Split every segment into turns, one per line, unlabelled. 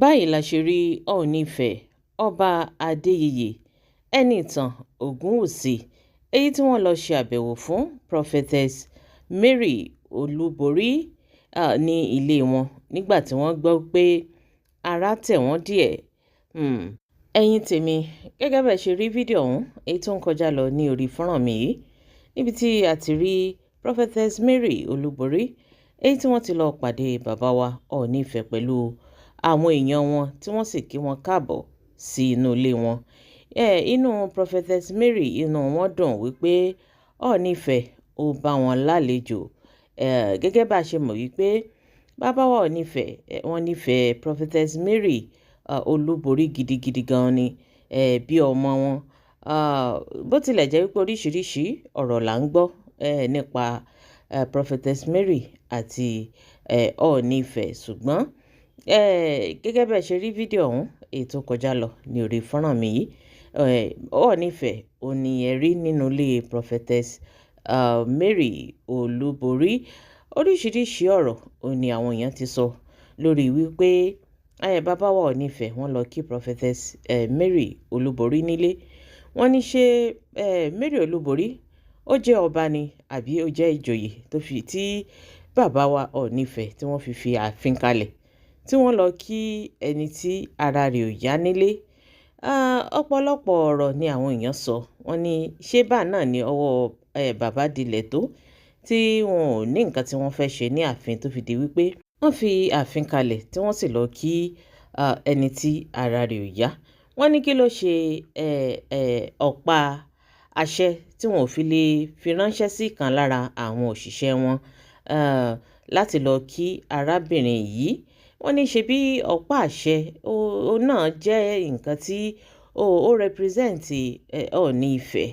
Báyìí la ṣe rí Oòní Ìfẹ́, Ọba Adéyẹyẹ Ẹnìtàn Ògúnwúsì, èyí tí wọ́n lọ́ọ́ ṣe àbẹ̀wò fún Prophetess Mary Olúborí ní ilé wọn nígbà tí wọ́n gbọ́ pé ara tẹ̀ wọ́n díẹ̀. Ẹ̀yin tèmi, gẹ́gẹ́ bẹ́ẹ̀ ṣe rí fídíò ọ̀hún èyí tó ń kọjá lọ ní orí fọ́nrán mi yìí, níbi tí a ti rí Prophetess Mary Olúborí, èyí tí wọ́n ti lọ pàdé bàbá wa Ọọ̀ni Ifẹ̀ pẹ̀lú àwọn èèyàn wọn, tí wọ́n sì kí wọn káàbọ̀ sí inú ilé wọn. Inú Prophetess Mary, inú wọn dùn wípé Ọọ̀ni Ifẹ̀ ó bá wọn lálejò. Gẹ́gẹ́ bá a ṣe mọ̀ wípé bàbá wa Ọọ̀ni Ifẹ̀, wọ́n nífẹ̀ẹ́ Prophetess Mary Olúborí gidigidi gan ni, bí ọmọ wọn. Bó tilẹ̀ jẹ́ wípé oríṣiríṣi ọ̀rọ̀ là ń gbọ́ nípa Prophetess Mary àti Ọọ̀ni Ifẹ̀, ṣùgbọ́n gẹ́gẹ́ bẹ́ẹ̀ ṣe rí fídíò ọ̀hún èyí tó kọjá lọ ní orí fọ́nrán mi yìí, Ọọ̀ni Ifẹ̀ ò ní ẹ rí nínú ilé Prophetess Mary Olúborí. Oríṣiríṣi ọ̀rọ̀ ò ní àwọn èèyàn ti sọ lórí wípé bàbá wa Ọọ̀ni Ifẹ̀ wọ́n lọ kí Prophetess Mary Olúborí nílé. Wọ́n ní ṣé Mary Olúborí ó jẹ́ ọba ni àbí ó jẹ́ ìjòyè tó fi tí bàbá wa Ọọ̀ni Ifẹ̀ tí wọ́n fi fi ààfin kalẹ̀, tí wọ́n lọ kí ẹni tí ara rẹ̀ ò yá nílé. Ọ̀pọ̀lọpọ̀ ọ̀rọ̀ ni àwọn èèyàn sọ. Wọ́n ní ṣé bá náà ni ọwọ́ bàbá dilẹ̀ tó, tí wọn ò ní nǹkan tí wọ́n fẹ́ ṣe ní ààfin, tó fi di wípé wọ́n fi ààfin kalẹ̀ tí wọ́n sì lọ kí ẹni tí ara rẹ̀ ò yá. Wọ́n ní kí ló ṣe ọ̀pá àṣẹ tí wọn ò fi lè fi ránṣẹ́ sí kan lára àwọn òṣìṣẹ́ wọn láti lọ kí arábìnrin yìí. Wọ́n ní ṣe bí ọ̀pá àṣẹ ó náà jẹ́ nǹkan tí ó represent Ọọ̀ni Ifẹ̀,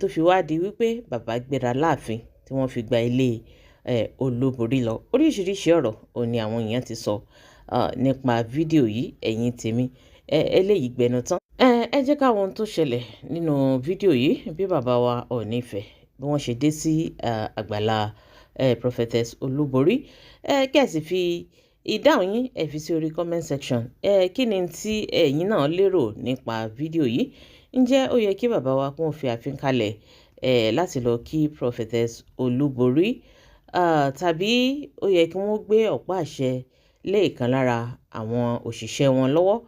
tó fi wá di wípé bàbá gbéra láàfin tí wọ́n fi gba ilé Olúborí lọ. Oríṣiríṣi ọ̀rọ̀ ò ní àwọn èèyàn ti sọ nípa fídíò yìí. Ẹ̀yin tèmi, eléyìí gbẹnu tán. Ẹ jẹ́ ká wo ohun tó ṣẹlẹ̀ nínú fídíò yìí, bí bàbá wa Ọọ̀ni Ifẹ̀ bí wọ́n ṣe dé sí àgbàlá Prophetess Olúborí. Kẹ́ ẹ sì fi ìdáhùn yín, ẹ fi sí orí comment section. Kí ni tí ẹ̀yin náà lérò nípa fídíò yìí? Ǹjẹ́ ó yẹ kí bàbá wa kún fi ààfin kalẹ̀ láti lọ kí Prophetess Olúborí, tàbí ó yẹ kí wọ́n gbé ọ̀pá àṣẹ lé ìkan lára àwọn òṣìṣẹ́ wọn lọ́wọ́?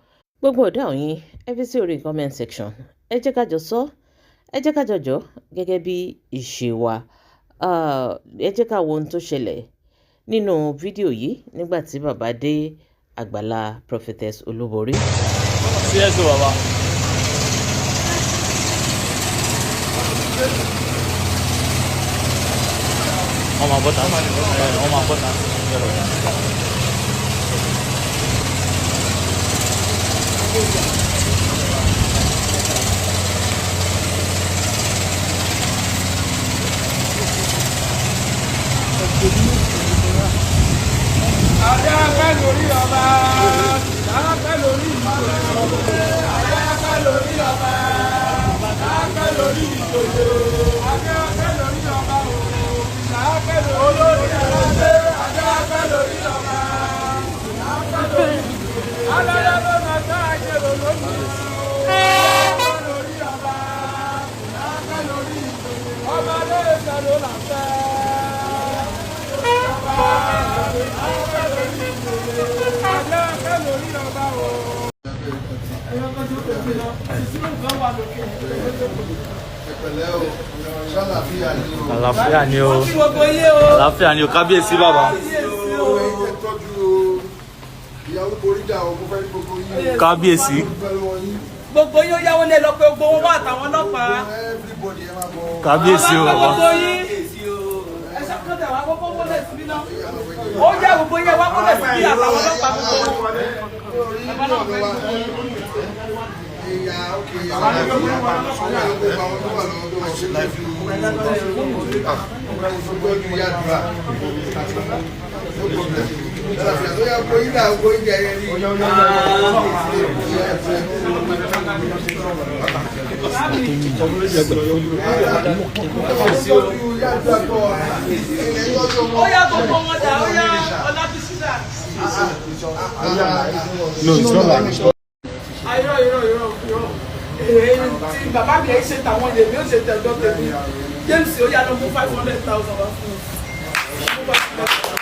Gbogbo ìdáhùn yín, ẹ fi sí orí comment section. Ẹ jẹ́ ká jọ sọ, ẹ jẹ́ ká jọ jọ gẹ́gẹ́ bí ìṣe wa. Ẹ jẹ́ ká wo ohun tó ṣẹlẹ̀ nínú fídíò yìí nígbà tí bàbá dé àgbàlá Prophetess Olúborí.
CSO bàbá. Wọ́n máa bọ́ta, wọ́n máa bọ́ta.
Adé apẹ́ lórí ọba, apẹ́ lórí ìjòyè. Adé apẹ́ lórí ọba, apẹ́ lórí ìjòyè. Adé apẹ́ lórí ọba o, apẹ́ lórí olórí aládé. Adé apẹ́ lórí ọba, apẹ́ lórí ìjòyè. Alálẹ́ ló máa tá àjẹrò lónìí. Adé apẹ́ lórí ọba, apẹ́ lórí ìjòyè. Ọba lè sẹ́ló làṣẹ. Adé apẹ́ lórí ọba o.
Ẹ̀pẹ̀lẹ́ o, ṣàlàfíà ni o.
Àlàáfíà ni o.
Kí gbogbo ilé o.
Àlàáfíà ni o, kábíyèsí bàbá.
Owó ẹ̀yin tẹ́ tọ́jú ìyàwó boríjà o, mo fẹ́ rí gbogbo yín o.
Kábíyèsí.
Mo fẹ́ lọ́wọ́ yín.
Gbogbo yín ó yáwó ní ẹ lọ pé gbogbo wọn wá àtàwọn ọlọ́pàá.
Everybody, ẹ máa bọ̀.
Kábíyèsí o
Bàbá
bàbá.
gbogbo yín. Ẹ ṣàkóso àwọn akókó wọlé síbí náà. Ó yá, gbogbo yín wá wọlé síbí àtàwọn ọlọ́pàá gbogbo.
Orí ní ọ̀dọ̀ wa. Ìyá òkè ìyá ọ̀gá ló gbogbo àwọn tó wà lọ́wọ́ tó wà sí tọ́jú tọ́jú ìyá àdúrà. No problem. Ṣàlàfíà tó yá gbogbo yín náà, gbogbo yín jẹ ẹyẹ ní. Ìyá ẹ̀fẹ́. Tọ́jú ìyá àdúrà kọ́ ilẹ̀ tọ́jú ọmọ.
Ó yá, gbogbo wọn dà, ó yá, Ọlábísí dà.
No, it's not like it's not.
Irọ́, irọ́, irọ́, irọ́. Èyí tí bàbá mi ẹ̀ ṣe tàwọn, èmi ò ṣe tẹ̀dọ́ tèmi. James, ó yá, lọ mú 500,000 wá fún un. Mú 500,000.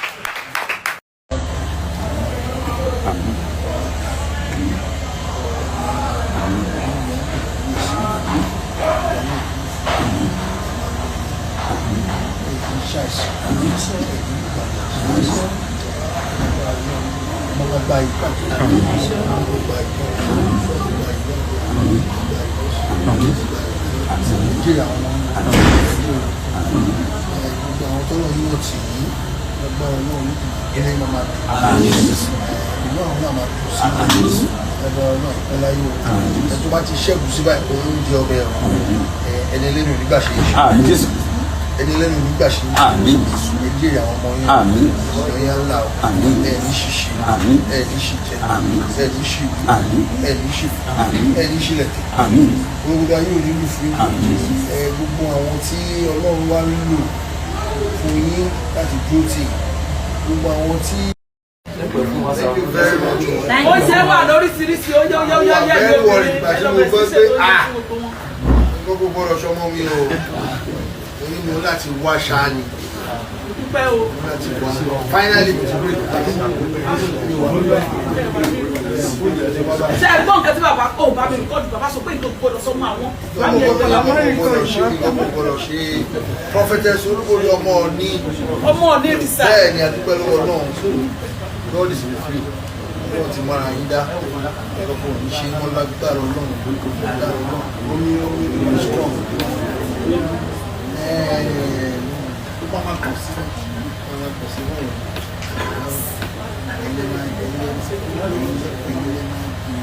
Gba ìgbà gba ìgbà gba ìgbà Nàìjíríà, àwọn ọmọ gbogbo àwọn tọ́lọ̀ yóò tì í lágbára náà, ilé máa máa dùn, ìlú àwọn náà máa dùn sí lágbára náà ìpẹ́ láyé o. Ẹ tó bá ti ṣẹ́gun sí báyìí, òun ń jẹ ọbẹ̀ ẹ̀rọ. Ẹni lẹ́nu nígbà ṣe é ṣe, ẹni lẹ́nu nígbà ṣe é ṣe. Nàìjíríà, àwọn ọmọ yẹn ọ̀rọ̀ yẹn ńlá o. Ẹ̀ ní ṣìṣe, ẹ̀ ní ṣìjẹ, ẹ̀ ní ṣìlú, ẹ̀ ní ṣìfù, ẹ̀ ní ṣìlẹ̀tẹ̀. Gbogbo ayé ò ní lù fún yín. Ẹ gbogbo àwọn tí Ọlọ́run wá ń lò fún yín láti dúró tì yín, gbogbo àwọn tí. Thank you very much.
Ó ṣe wà lóríṣiríṣi, ó yẹ ó yẹ ó yẹ.
Very worried ìgbà tí mo gbọ́ pé, ah, gbogbo gbọ́dọ̀ sọmọ mi o, mo ní mo láti wá ṣáá ni.
Dúpẹ́ o.
Mo láti wá. Finally mo ti break.
Ṣé ẹ gbọ́ nǹkan tí bàbá ó bá mi record? Bàbá sọ pé nǹkan gbọ́dọ̀ sọ mọ́ àwọn.
Ọmọ gbọ́dọ̀ ṣe, ọmọ gbọ́dọ̀ ṣe. Prophetess Olúborí, ọmọ ní
Ọmọ ní ìrìsà.
Bẹ́ẹ̀ ni, adúpẹ́ lọ́wọ́ náà. God is with you. Ọlọ́run ti mọ́ra yín dá ọ̀pọ̀lọpọ̀ ní ṣe wọ́n lágbára Ọlọ́run, lágbára Ọlọ́run. Omi omi omi strong. Ó máa máa kàn sí, máa máa kàn sí wọ́n. Ẹlẹ́nà ẹlẹ́nà ẹlẹ́nà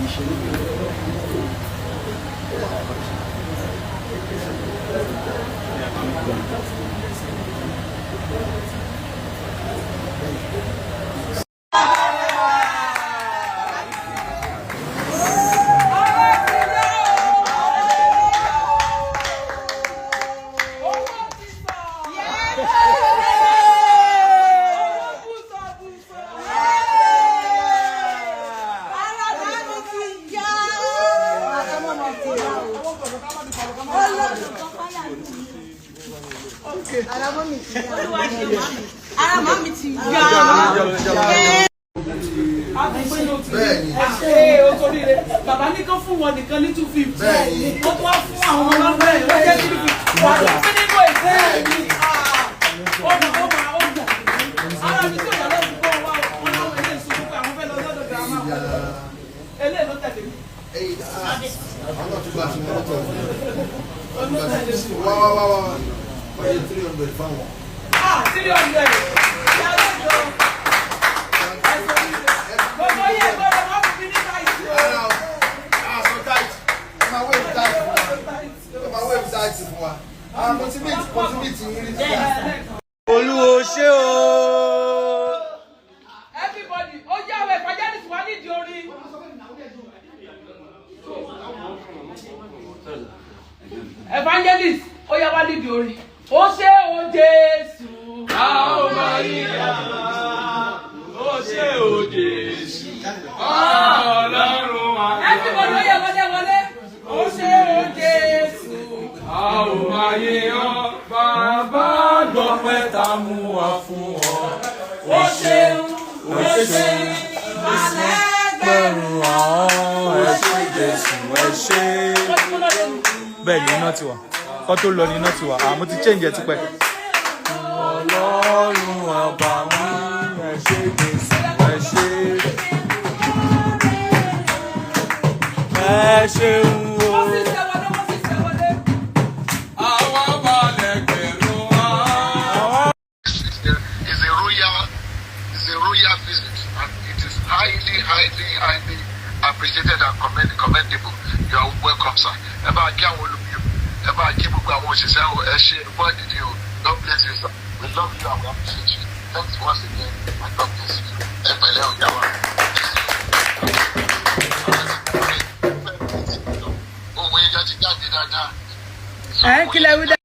ìṣe.
Owó ti sọ. Owó bùsọ̀ bùsọ̀.
Ara mi ti yá. Ara mi ti yá. Ara mọ́mì ti yá. Ara mọ́mì ti yá.
Bẹ́ẹ̀ni.
Ẹ ṣe o, torí rẹ bàbá ní kán fún wọn nìkan ní 250.
Bẹ́ẹ̀ni.
Wọ́n tún wá fún àwọn ọmọ lọ́gbẹ̀ẹ́, ó jẹ́ 350. Wà á tún pín nínú èdè mi. Ó mà ó mà ó gbà. Ara mi tí ò yà lọ́dún kó wá, wọn láwọn eléyìí sunkún pé àwọn fẹ́ lọ lọ́dọ̀ girama wọn. Eléyìí ló tẹ̀lé mi.
Àwọn náà tún gbà tí wọ́n lọ́tọ̀. Wá wá wá wá, wọ́n yẹ 300 fáwọn.
Ah, 300. Yàrá ìjọ. Gbogbo yẹ gbọ́dọ̀ má fún mi ní káìsì o.
Rárá o, aṣọ tight, ẹ máa wave tight fún wa, ẹ máa wave tight fún wa. Àwọn mo ti meet yín rí ti dá.
Olúwo ṣé o.
Everybody, ó yá àwọn evangelist wá nídìí orin. Evangelist, ó yá, wá nídìí orin. Ó ṣe o Jésù.
A ó máa yí ó ṣe o Jésù. Ọlọ́run wa.
Everybody, ó yá, wọlé wọlé. Ó ṣe o Jésù.
A ó máa yí ọ bàbá, gbọ́pẹ́ tá a mú wá fún ọ.
Ó ṣeun, ó ṣeun.
Gbẹ̀rún àwọn, ẹ ṣé Jésù, ẹ ṣé.
Wọ́n ti múná lẹ́nu.
Bẹ́ẹ̀ ni, iná ti wà kọ́ tó lọ ni iná ti wà, àmọ́ ti change ẹ̀ tipẹ́. Ọlọ́run ọba mi, ẹ ṣé Jésù, ẹ ṣé. Ẹ ṣeun o.
Wọ́n sì ṣe wọlé, wọ́n sì ṣe wọlé.
Àwa balẹ̀ gbẹ̀rún wa.
Is a royal visit and it is highly, highly, highly appreciated and commendable. You are welcome, sir. Ẹ bá kí àwọn olùbí, ẹ bá kí gbogbo àwọn òṣìṣẹ́ o. Ẹ ṣe ẹ̀kọ́ ìdíje o. God bless you, sir. We love you and we appreciate you. Thanks once again and God bless you. Ẹ pẹ̀lẹ́ o, yà wá. Ohun yẹn ti jáde dáadáa.
Ẹ kílẹ̀ wí dá.